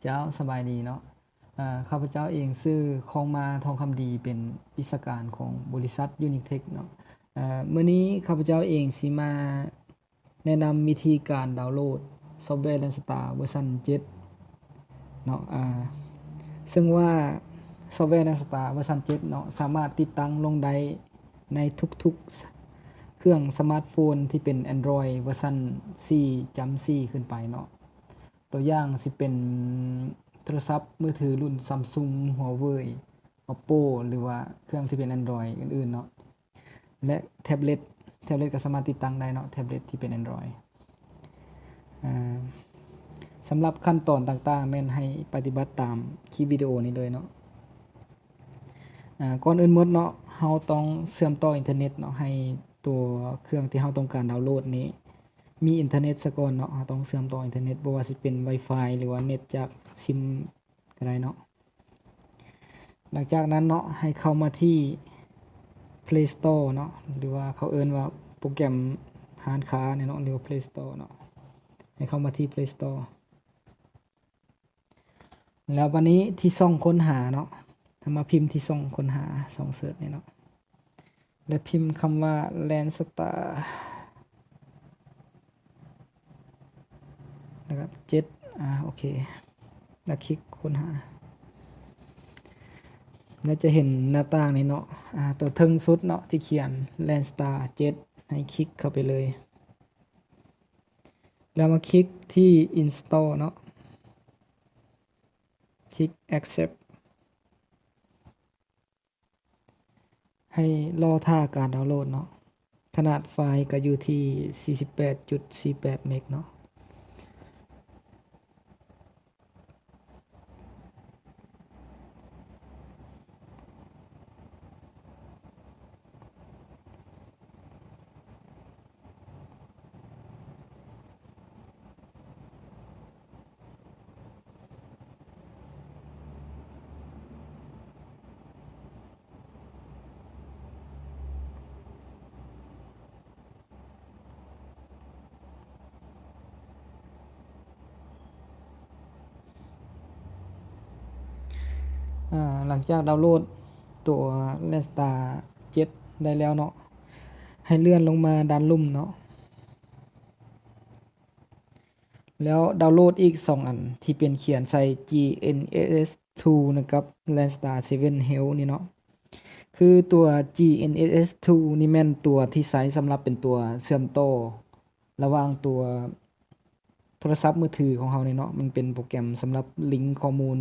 ເຈົ້າ ສະບາຍດີເນາະ. ເອີ ຂ້າພະເຈົ້າເອງຊື່ ຄອງມາ ທອງຄຳດີ ເປັນວິຊາການຂອງບໍລິສັດ Unitech ເນາະ. ເອີ ມື້ນີ້ຂ້າພະເຈົ້າເອງຊິມາແນະນຳວິທີການດາວໂຫຼດຊອບແວ Landstar ເວີຊັນເຈັດເນາະ. ເຊິ່ງວ່າຊອບແວ Landstar ເວີຊັນເຈັດເນາະ ສາມາດຕິດຕັ້ງລົງໄດ້ໃນທຸກໆເຄື່ອງສະມາດໂຟນທີ່ເປັນ Android ເວີຊັນສີ່ ຈຳສີ່ ຂຶ້ນໄປເນາະ. ຕົວຢ່າງຊິເປັນໂທລະສັບມືຖືລຸ້ນ Samsung Huawei Oppo ຫຼືວ່າເຄື່ອງທີ່ເປັນ Android ອື່ນໆເນາະ ແລະ ແທັບເລັດ ແທັບເລັດກໍສາມາດຕິດຕັ້ງໄດ້ເນາະ ແທັບເລັດທີ່ເປັນ Android. ອາ ສຳລັບຂັ້ນຕອນຕ່າງໆ ແມ່ນໃຫ້ປະຕິບັດຕາມຄລິບວິດີໂອນີ້ເລີຍເນາະ. ອາ ກ່ອນອື່ນໝົດເນາະ ເຮົາຕ້ອງເຊື່ອມຕໍ່ອິນເຕີເນັດເນາະ ໃຫ້ຕົວເຄື່ອງທີ່ເຮົາຕ້ອງການດາວໂຫຼດນີ້ມີອິນເຕີເນັດສາກ່ອນເນາະ. ເຮົາຕ້ອງເຊື່ອມຕໍ່ອິນເຕີເນັດ ບໍ່ວ່າຊິເປັນ Wi-Fi ຫຼືວ່າເນັດຈາກຊິມກໍໄດ້ເນາະ. ຫຼັງຈາກນັ້ນເນາະ ໃຫ້ເຂົ້າມາທີ່ Play Store ເນາະ ຫຼືວ່າເຂົາເອີ້ນວ່າໂປຣແກຣມຮ້ານຄ້ານີ້ເນາະ ຫຼືວ່າ Play Store ເນາະ. ໃຫ້ເຂົ້າມາທີ່ Play Store ແລ້ວບາດນີ້ທີ່ຊ່ອງຄົ້ນຫາເນາະ ເຮົາມາພິມທີ່ຊ່ອງຄົ້ນຫາ ຊ່ອງເສີດນີ້ເນາະ ແລະ ພິມຄຳວ່າ Landstar ແລ້ວກໍເຈັດ ອາ ໂອເຄ ແລ້ວຄລິກຄົ້ນຫາ ແລ້ວຈະເຫັນໜ້າຕ່າງນີ້ເນາະ. ອາ ຕົວເທິງສຸດເນາະ ທີ່ຂຽນ Landstar ເຈັດ ໃຫ້ຄລິກເຂົ້າໄປເລີຍ. ແລ້ວມາຄລິກທີ່ Install ເນາະ ຄລິກ Accept ໃຫ້ລໍຖ້າການດາວໂຫຼດເນາະ. ຂະໜາດໄຟລ໌ກໍຢູ່ທີ່ສີ່ສິບແປດຈຸດສີ່ແປດເມກເນາະ. ອາ ຫຼັງຈາກດາວໂຫຼດຕົວ Landstar ເຈັດ ໄດ້ແລ້ວເນາະ ໃຫ້ເລື່ອນລົງມາດ້ານລຸ່ມເນາະ ແລ້ວດາວໂຫຼດອີກສອງອັນທີ່ເປັນຂຽນໃສ່ GNSS two ນະ ກັບ Landstar seven Health ນີ້ເນາະ. ຄືຕົວ GNSS two ນີ້ແມ່ນຕົວທີ່ໃຊ້ສຳລັບເປັນຕົວເຊື່ອມຕໍ່ລະຫວ່າງຕົວໂທລະສັບມືຖືຂອງເຮົານີ້ເນາະ. ມັນເປັນໂປຣແກຣມສຳລັບລິງຂໍ້ມູນ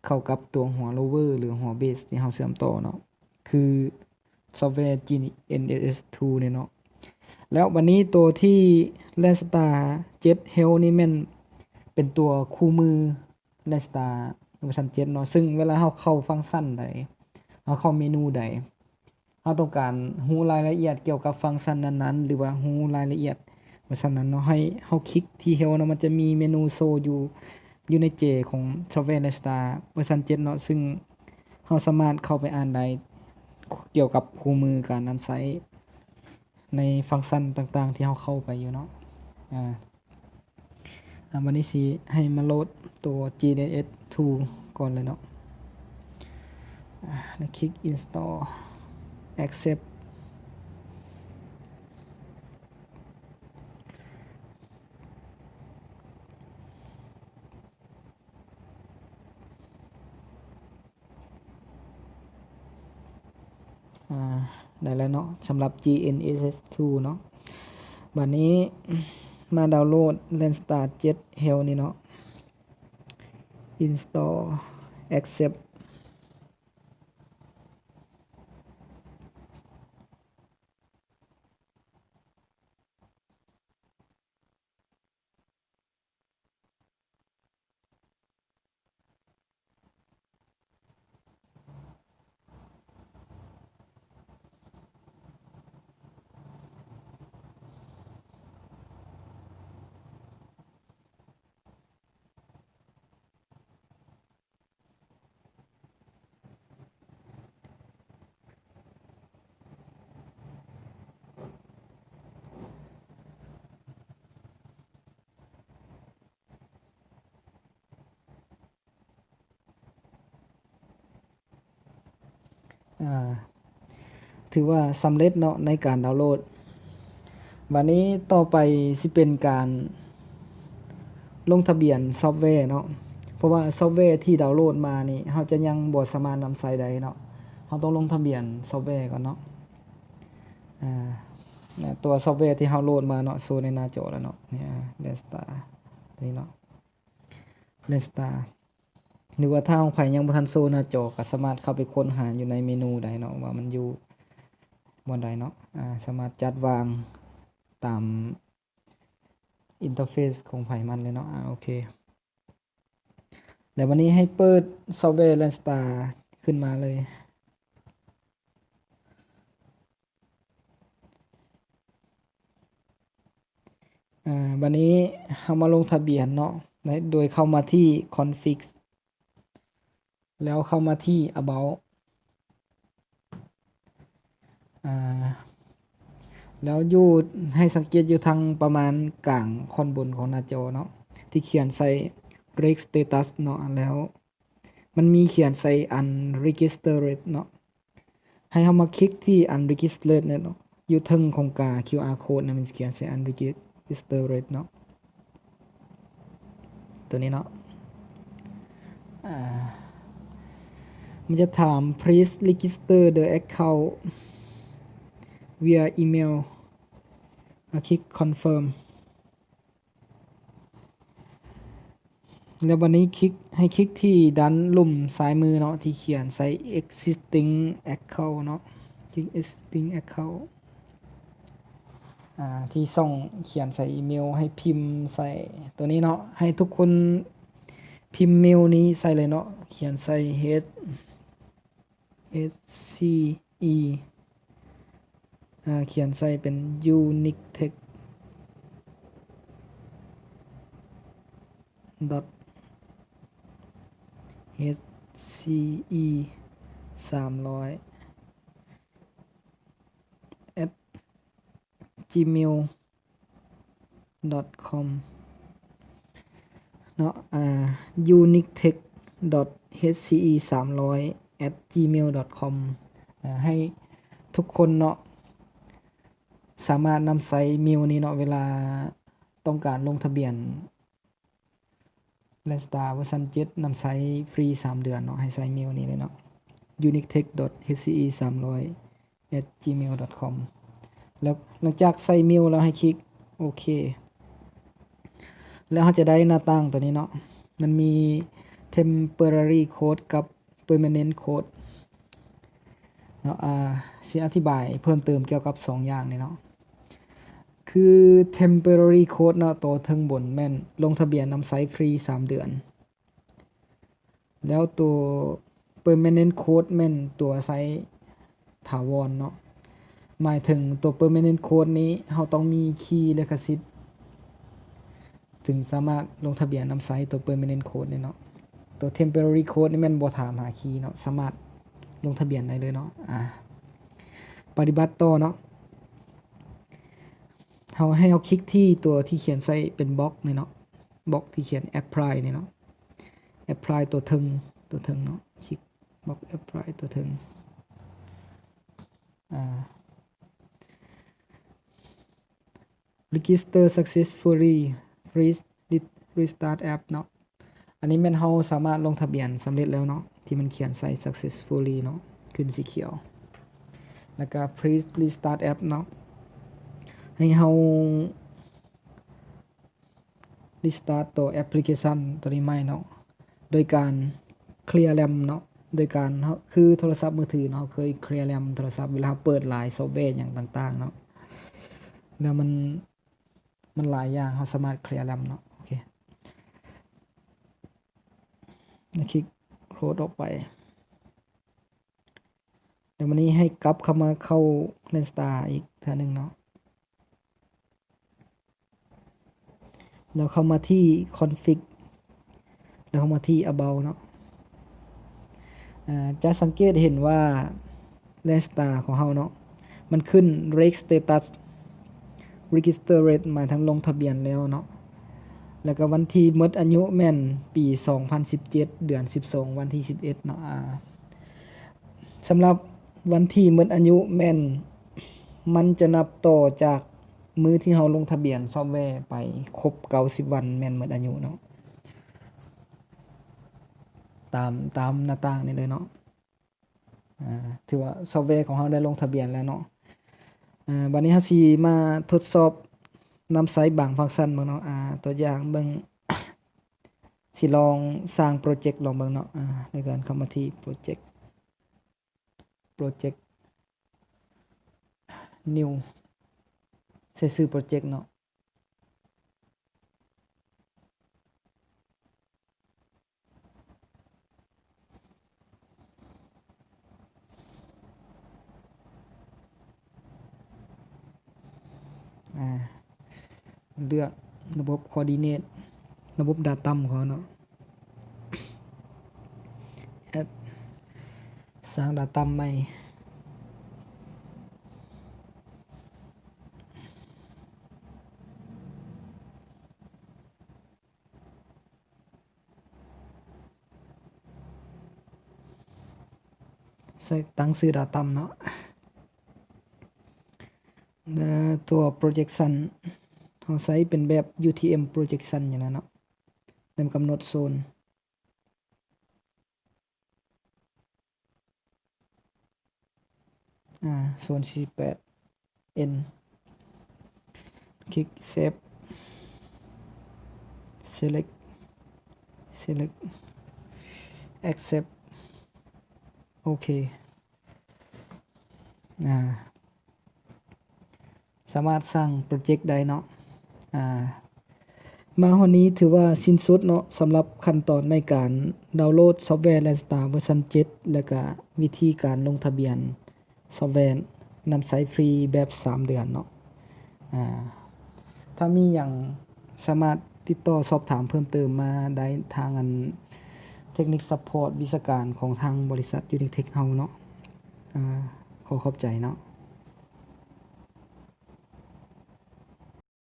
ເຂົ້າກັບຕົວຫົວ rover ຫຼື ຫົວ base ທີ່ເຮົາເຊື່ອມຕໍ່ເນາະ ຄື software GNSS two ນີ້ເນາະ. ແລ້ວບາດນີ້ຕົວທີ່ Landstar seven Health ນີ້ແມ່ນເປັນຕົວຄູ່ມື Landstar ເວີຊັນເຈັດເນາະ ຊຶ່ງເວລາເຮົາເຂົ້າຟັງຊັນໃດ ເຮົາເຂົ້າເມນູໃດ ເຮົາຕ້ອງການຮູ້ລາຍລະອຽດກ່ຽວກັບຟັງຊັນນັ້ນໆ ຫຼືວ່າຮູ້ລາຍລະອຽດເວີຊັນນັ້ນເນາະ ໃຫ້ເຮົາຄລິກທີ່ Health ເນາະ ມັນຈະມີເມນູໂຊຢູ່ ຢູ່ໃນເຈຂອງ Software Landstar ເວີຊັນເຈັດເນາະ ຊຶ່ງເຮົາສາມາດເຂົ້າໄປອ່ານໄດ້ກ່ຽວກັບຄູ່ມືການນຳໃຊ້ ໃນຟັງຊັນຕ່າງໆທີ່ເຮົາເຂົ້າໄປຢູ່ເນາະ. ອາ ອາ ບັດນີ້ຊິໃຫ້ມາໂຫຼດຕົວ GNSS two ກ່ອນເລີຍເນາະ. ອາ ແລ້ວຄລິກ Install Accept. ອາ ໄດ້ແລ້ວເນາະ ສຳລັບ GNSS two ເນາະ. ບາດນີ້ມາດາວໂຫຼດ Landstar seven Health ນີ້ເນາະ Install Accept. ອ່າ ຖືວ່າສຳເລັດເນາະໃນການດາວໂຫຼດ. ບາດນີ້ຕໍ່ໄປຊິເປັນການລົງທະບຽນຊອບແວເນາະ, ເພາະວ່າຊອບແວທີ່ດາວໂຫຼດມານີ້ ເຮົາຈະຍັງບໍ່ສາມາດນຳໃຊ້ໄດ້ເນາະ. ເຮົາຕ້ອງລົງທະບຽນຊອບແວກ່ອນເນາະ. ອ່າ ຕົວຊອບແວທີ່ເຮົາໂຫຼດມາເນາະ ໂຊໃນໜ້າຈໍແລ້ວເນາະ. ນີ້ Landstar ຕົວນີ້ເນາະ Landstar ຫຼືວ່າຖ້າຂອງໃຜຍັງບໍ່ທັນໂຊໜ້າຈໍ ກໍສາມາດເຂົ້າໄປຄົ້ນຫາຢູ່ໃນເມນູໄດ້ເນາະ ວ່າມັນຢູ່ບ່ອນໃດເນາະ. ອາ ສາມາດຈັດວາງຕາມອິນເຕີເຟສຂອງໃຜມັນເລີຍເນາະ. ອາ ໂອເຄ ແລ້ວບັດນີ້ໃຫ້ເປີດຊອບແວ Landstar ຂຶ້ນມາເລີຍ. ອາ ບັດນີ້ເຮົາມາລົງທະບຽນເນາະ ໂດຍເຂົ້າມາທີ່ Config ແລ້ວເຂົ້າມາທີ່ About. ອາ ແລ້ວຢູ່ ໃຫ້ສັງເກດຢູ່ທາງປະມານກາງຂ້ອນບົນຂອງໜ້າຈໍເນາະ ທີ່ຂຽນໃສ່ Reg Status ເນາະ ແລ້ວມັນມີຂຽນໃສ່ Unregistered ເນາະ. ໃຫ້ເຮົາມາຄລິກທີ່ Unregistered ເນາະ ຢູ່ເທິງຂອງກາ ຄິວອາ Code ນະ ມັນຊິຂຽນໃສ່ Unregistered ເນາະ ຕົວນີ້ເນາະ. ອາ ມັນຈະຖາມ Please register the account via email. ມາຄລິກ Confirm. ແລ້ວບັດນີ້ຄລິກ ໃຫ້ຄລິກທີ່ດ້ານລຸ່ມຊ້າຍມືເນາະ ທີ່ຂຽນໃສ່ Existing Account ເນາະ Existing Account. ອາ ທີ່ຊ່ອງຂຽນໃສ່ອີເມວ ໃຫ້ພິມໃສ່ຕົວນີ້ເນາະ. ໃຫ້ທຸກຄົນພິມເມວນີ້ໃສ່ເລີຍເນາະ ຂຽນໃສ່ H H C E ອາ ຂຽນໃສ່ເປັນ Unitech H C E ສາມຮ້ອຍ at gmail dot com ເນາະ ອາ unitech dot H C E ສາມຮ້ອຍ at gmail dot com. ອາ ໃຫ້ທຸກຄົນເນາະ ສາມາດນຳໃຊ້ເມວນີ້ເນາະ ເວລາຕ້ອງການລົງທະບຽນ Landstar ເວີຊັນເຈັດ ນຳໃຊ້ຟຣີສາມເດືອນເນາະ. ໃຫ້ໃສ່ເມວນີ້ເລີຍເນາະ unitech dot H C E ສາມຮ້ອຍ at gmail dot com. ແລ້ວຫຼັງຈາກໃສ່ເມວແລ້ວໃຫ້ຄລິກໂອເຄ ແລ້ວເຮົາຈະໄດ້ໜ້າຕ່າງຕົວນີ້ເນາະ ມັນມີ temporary code ກັບ permanent code ເນາະ. ອາ ຊິອະທິບາຍເພີ່ມເຕີມກ່ຽວກັບສອງຢ່າງນີ້ເນາະ ຄື temporary code ເນາະ ໂຕເທິງບົນແມ່ນລົງທະບຽນນຳໃຊ້ຟຣີສາມເດືອນ ແລ້ວຕົວ permanent code ແມ່ນຕົວໃຊ້ຖາວອນເນາະ. ໝາຍເຖິງຕົວ permanent code ນີ້ ເຮົາຕ້ອງມີຄີລິຂະສິດ ເຖິງສາມາດລົງທະບຽນນຳໃຊ້ຕົວ permanent code ນີ້ເນາະ. ຕົວ temporary code ນີ້ແມ່ນບໍ່ຖາມຫາຄີເນາະ ສາມາດລົງທະບຽນໄດ້ເລີຍເນາະ. ອາ ປະຕິບັດຕໍ່ເນາະ ເຮົາ ໃຫ້ເຮົາຄລິກທີ່ຕົວທີ່ຂຽນໃສ່ເປັນບັອກນີ້ເນາະ ບັອກທີ່ຂຽນ apply ນີ້ເນາະ. Apply ຕົວເທິງ ຕົວເທິງເນາະ ຄລິກບັອກ Apply ຕົວເທິງ. ອາ Register successfully. Please re- restart app ເນາະ. ອັນນີ້ແມ່ນເຮົາສາມາດລົງທະບຽນສຳເລັດແລ້ວເນາະ ທີ່ມັນຂຽນໃສ່ successfully ເນາະ ຂຶ້ນສີຂຽວ. ແລ້ວກໍ Please restart app ເນາະ ໃຫ້ເຮົາ restart ຕົວແອັບພລິເຄຊັນຕົວນີ້ໃໝ່ເນາະ ໂດຍການ clear RAM ເນາະ ໂດຍການເຮົາ ຄືໂທລະສັບມືຖືເນາະ ເຮົາເຄີຍ clear RAM ໂທລະສັບ ເວລາເຮົາເປີດຫຼາຍຊອບແວຫຍັງຕ່າງໆເນາະ ແລ້ວມັນ ມັນຫຼາຍຢ່າງ ເຮົາສາມາດ clear RAM ເນາະ. ໂອເຄ ແລ້ວຄລິກ close ອອກໄປ ແລ້ວບັດນີ້ໃຫ້ກັບເຂົ້າມາເຂົ້າ Landstar ອີກເທື່ອໜຶ່ງເນາະ. ແລ້ວເຂົ້າມາທີ່ Config ແລ້ວເຂົ້າມາທີ່ About ເນາະ. ອາ ຈະສັງເກດເຫັນວ່າ Landstar ຂອງເຮົາເນາະ ມັນຂຶ້ນ Reg Status Registered ໝາຍເຖິງລົງທະບຽນແລ້ວເນາະ ແລ້ວກໍວັນທີໝົດອາຍຸແມ່ນປີສອງພັນສິບເຈັດ ເດືອນສິບສອງ ວັນທີສິບເອັດເນາະ. ອາ ສຳລັບ ວັນທີໝົດອາຍຸແມ່ນ ມັນຈະນັບຕໍ່ຈາກມື້ທີ່ເຮົາລົງທະບຽນຊອບແວໄປຄົບເກົ້າສິບວັນ ແມ່ນໝົດອາຍຸເນາະ. ຕາມ ຕາມໜ້າຕ່າງນີ້ເລີຍເນາະ. ອາ ຖືວ່າຊອບແວຂອງເຮົາໄດ້ລົງທະບຽນແລ້ວເນາະ. ອາ ບັດນີ້ເຮົາຊິມາທົດສອບນຳໃຊ້ບາງຟັງຊັນເບິ່ງເນາະ. ອາ ຕົວຢ່າງເບິ່ງ ຊິລອງສ້າງໂປຣເຈັກລອງເບິ່ງເນາະ. ອາ ໂດຍການເຂົ້າມາທີ່ໂປຣເຈັກ ໂປຣເຈັກ New ໃສ່ຊື່ໂປຣເຈັກເນາະ. ອາ ເລືອກລະບົບຄອດີເນດ ລະບົບດາຕັມຂອງເຮົາເນາະ. ແອັດ ສ້າງດາຕັມໃໝ່. ໃສ່ ຕັ້ງຊື່ດາຕັມເນາະ. ແລະ ຕົວໂປຣເຈັກຊັນ ເຮົາໃຊ້ເປັນແບບ UTM projection ຢູ່ແລ້ວເນາະ. ແລ້ວກຳນົດໂຊນ ອາ ໂຊນສີ່ສິບແປດ N ຄລິກ Save Select Select Accept ໂອເຄ. ອາ ສາມາດສ້າງໂປຣເຈັກໄດ້ເນາະ. ອາ ມາຮອດນີ້ຖືວ່າສິ້ນສຸດເນາະ ສຳລັບຂັ້ນຕອນໃນການດາວໂຫຼດຊອບແວ Landstar ເວີຊັນເຈັດ ແລະ ກະວິທີການລົງທະບຽນຊອບແວນຳໃຊ້ຟຣີແບບສາມເດືອນເນາະ. ອາ ຖ້າມີຫຍັງສາມາດຕິດຕໍ່ສອບຖາມເພີ່ມເຕີມມາໄດ້ທາງອັນ Technical Support ວິຊາການຂອງທາງບໍລິສັດ Unitech ເຮົາເນາະ. ອາ ຂໍຂອບໃຈເນາະ.